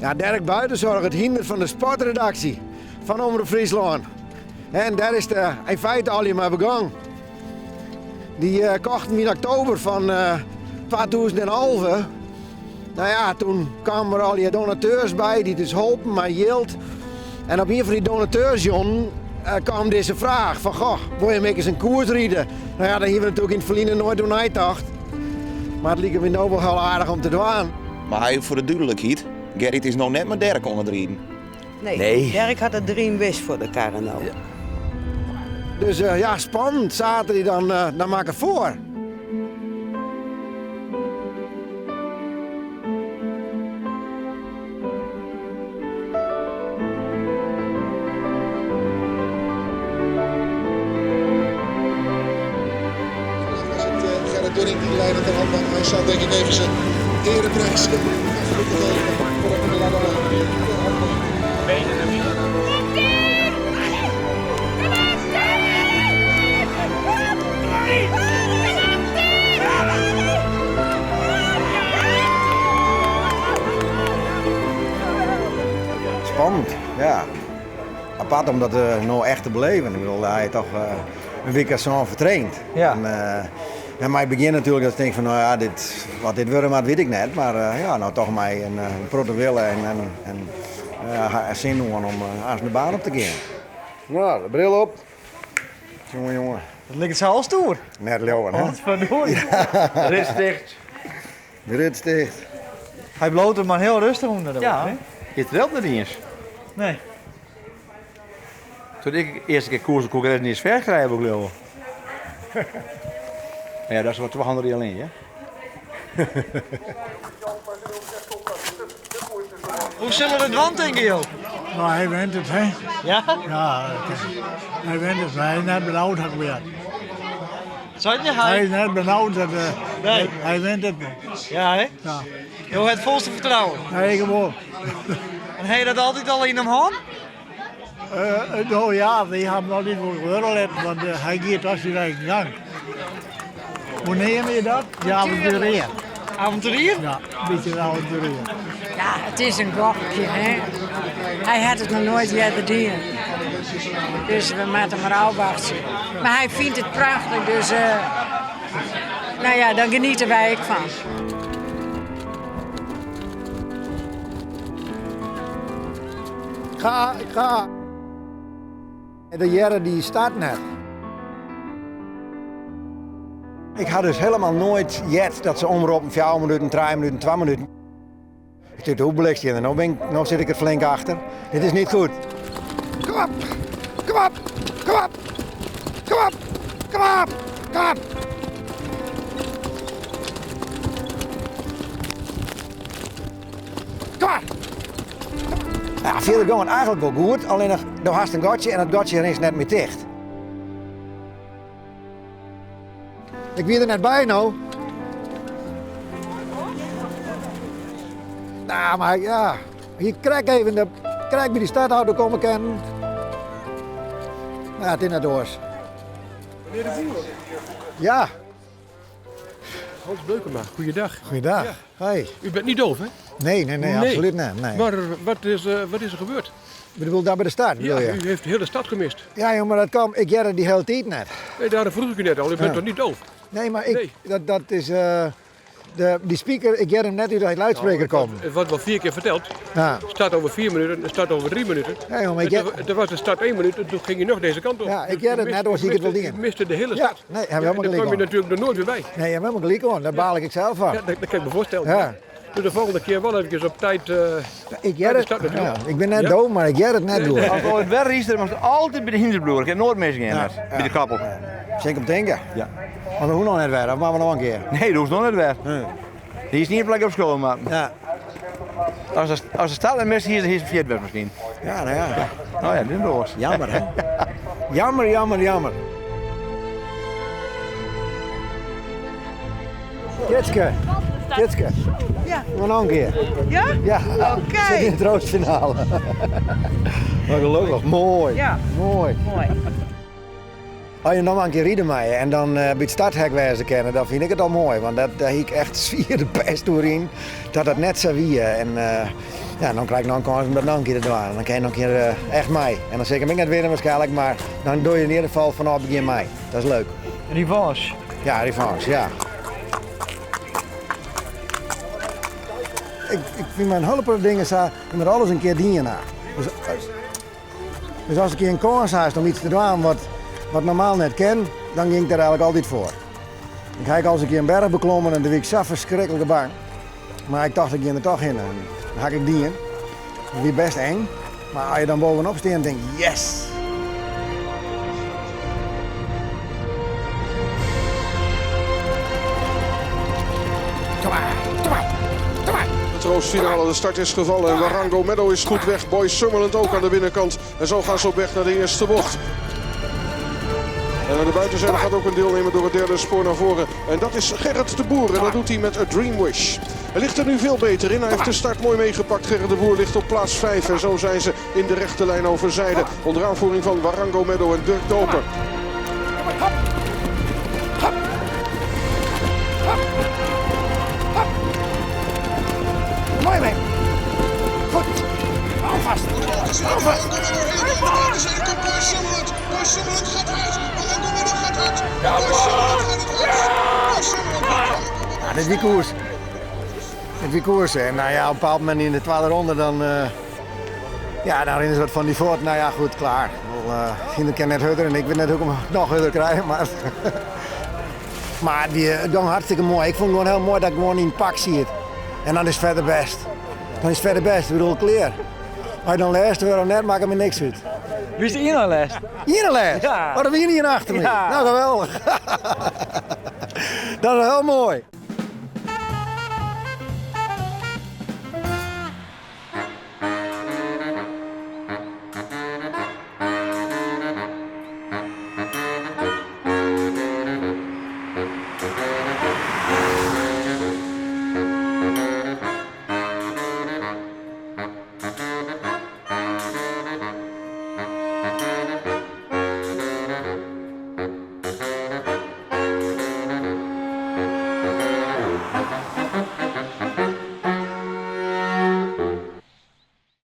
Ja, Dirk Buitenzorg, it hynder fan de sportredaksje fan Omrop Fryslân. En dêr is it yn feite allegear mei begûn. Dy kochten we yn oktober fan 2011. Nou ja, toen kamen der allegear donateurs by dy't ús holpen mei jild. En op ien fan dy donateursjûnen kaam dizze fraach fan goh, wol jim ek ris in koers ride? Nou ja, dêr hiene we natuerlik yn it ferline noait oer neitocht. Mar it like my no wol hiel aardich om te dwaan. Mar even foar de dúdlikheid, Gerrit is no net mei Dirk oan it riden. Nee, Dirk hat it dream wis foar de karre no. Dus ja, spannend. Saterdei dan, dan moat ik derfoar. Gerrit Dunning die leidend ervan, want hij zal denk ik even zijn ereprijs af moeten geven voordat hij de ladder Spannend, ja. Apart om dat no echt te beleven. Ik bedoel, hy hat toch in wike as sân fertraind. Ja. En, en mei it begjin natuerlik dat ik tink fan, no ja, dit, wat dit wurde moat, wit ik net. Mar ja, no toch mei in protte wille en, en, en sin oan om aanst de baan op te gean. No, de bril op. Jonge, jonge. Dat liket sa al stoer. Net leauwen, hè? Wat verdorie. Rits ticht. De rits ticht. Hy bliuwt der mar hiel rêstich ûnder. Ja, it trilt net iens. Nee. Toen ik de earste kear koerse koe ik it net iens fêst krije, wol ik leauwe. Ja, dat is wat 200 jaar lyn, hè? Hoe sil er it dwaan, tinke jo? No, hy wint it, hè? Ja? Ja, hy wint it. Hy is net benaud, ha ik heard. Seit je Hy hy? is net benaud, dat, Nee. hy wint it. Ja, hè? Ja. Jo ha it folste fertrouwen? Nee, ik wol. En ha je dat altyd al yn him hân? No ja, wy ha him altyd wol gewurde litten, want hy giet as syn eigen gang. Hoe neame je dat? De avonturier. Avonturier? Ja, in bytsje in avonturier. Ja, it is in gokje, hè. Hy hat it noch noait earder dien. Dus we moatte mar ôfwachtsje. Mar hy fynt it prachtich, dus no ja, dan geniete wy ek fan. Ik ga, ik ga. De Jerre die start net. Ik ha dus hielendal noait heard dat se omroppen 4 minuten, 3 minuten, 2 minuten. Ik tink, hoe blikst je? No, ben ik, no sit ik der flink achter. Dit is net goed. Kom op, kom op, kom op, kom op, kom op, kom op. Kom mar. Ja, fierder gie it eigentlik wol goed, allinnich do hast in gatsje en dat gatsje is net mear ticht. Ik wie der net by no. Nou, mar ja, hie krekt even de, krekt by dy startauto komme kinnen. Ja, it is net oars. Menear de Boer. Ja. Hans Beukema, goeiedag. Goeiedag. Ja. Hoi. U bent niet doof, hè? Nee, nee, nee, absoluut net. Nee. Maar wat is er gebeurd? Bedoel, daar by de start, Ja, bedoel je? u heeft de hiele start gemist. Ja, joh, mar dat kwam, ik hearde dy hiele tiid net. Nee, daarom vroeg ik u net al, u bent Ja. toch niet doof? Nee, mar ik, Nee. dat is, de, die speaker, ik hear him net út de luidspreker kommen. Het wordt wel 4 keer ferteld. Ja. Start over 4 minuten, start over 3 minuten. Ja, joh, maar ik En toen was de start 1 minuut en toen ging hij nog deze kant op. Ja, ik Dus hear it net, als ik het wel u dien. miste de hele Ja, start. nee, Ja, hebben we en helemaal daar kwam je gelijk natuurlijk er nooit weer bij. Nee, je hebt helemaal gelijk aan. Daar baal ik zelf van. Ja, dat kan ik me voorstellen. Ja. Dus de volgende keer wel eventjes op tijd, Ik bij hear de het, start natuurlijk. ja, ik ben net Ja. doof, maar ik hear it net goed. As it wer is, dan moatst altyd by de hynders bliuwe. Ik kin noait misgean Ja, by de koppel. Sil ik om tinke. Ja. Want dat hoecht noch net wer, of moatte we noch in kear? Nee, dat hoecht noch net wer. Nee. Dy is ien plak opskowe moatten. Ja. As de, as de start net mist hie, hie ferjit west miskien. Ja, no ja. No ja, dit is oars. Jammer, hè? Jammer, jammer, jammer. Tjitske, Tjitske. Ja. Nog in kear. Ja? Ja. Oké. Sit yn de troostfinale. Mar gelokkich, moai. Ja. Moai. Moai. As je noch mar in kear ride meie en dan by it starthek wêze kinne, dan fyn ik it al moai. Want dat, dêr hie ik echt swier de pest oer yn, dat dat net sa wie. En ja, dan krij ik noch in kâns om dat noch in kear te dwaan. En dan kin je noch in kear echt mei. En dan sil ik him ek net winne waarskynlik, mar dan doch je yn ieder gefal fanôf it begjin mei. Dat is leuk. Revanche. Ja, revanche, ja. Ik, ik fyn mei in hiele protte dingen sa, je moatte alles in kear dien ha. Dus, dus as ik in kâns ha om iets te dwaan wat, wat normaal net kin, dan gean ik der eigentlik altyd foar. Ik ha ek alris in kear in berch beklommen en doe wie ik sa ferskriklik bang. Mar ik tocht, ik gean der toch hinne. En dat ha ik dien. It wie bêst eng, mar as je dan bovenop stean, tink ik, yes! De troostfinale, de start is gevallen en Warango Meadow is goed weg. Boy Summerland ook aan de binnenkant. En zo gaan ze op weg naar de eerste bocht. En aan de buitenzijde gaat ook een deelnemer door het derde spoor naar voren. En dat is Gerrit de Boer. En dat doet hij met A Dream Wish. Hij ligt er nu veel beter in. Hij heeft de start mooi meegepakt. Gerrit de Boer ligt op plaats 5. En zo zijn ze in de rechte lijn overzijde. Onder aanvoering van Warango Meadow en Dirk Doper. Mooi mee. Goed. Hou vast. Hou vast. Boy Summerland. Boy Summerland gaat hard. Warango Meadow gaat hard. Boy Summerland gaat het hardst. Boy Summerland. Ja, dit wie koers. Dit wie koers. En nou ja, op een bepaald moment in de tweede ronde dan, ja, dan rinne se wat fan dy fuort. Nou ja, goed, klaar. Wel, uh, kin net hurder en ik wit net hoe ik him noch hurder krij, mar, mar dy, it gong hartstikke moai. Ik fûn it gewoan hiel moai dat ik gewoan yn it pak siet. En dan is it fierder bêst. Dan is it fierder bêst. Ik bedoel, klear. As je dan lêste wurde of net, makket my niks út. Wie is ien nei lêst? Ien nei lêst? Ja. Oh, der wie ien achter my. Ja. Nou, geweldich. Dat is hiel moai.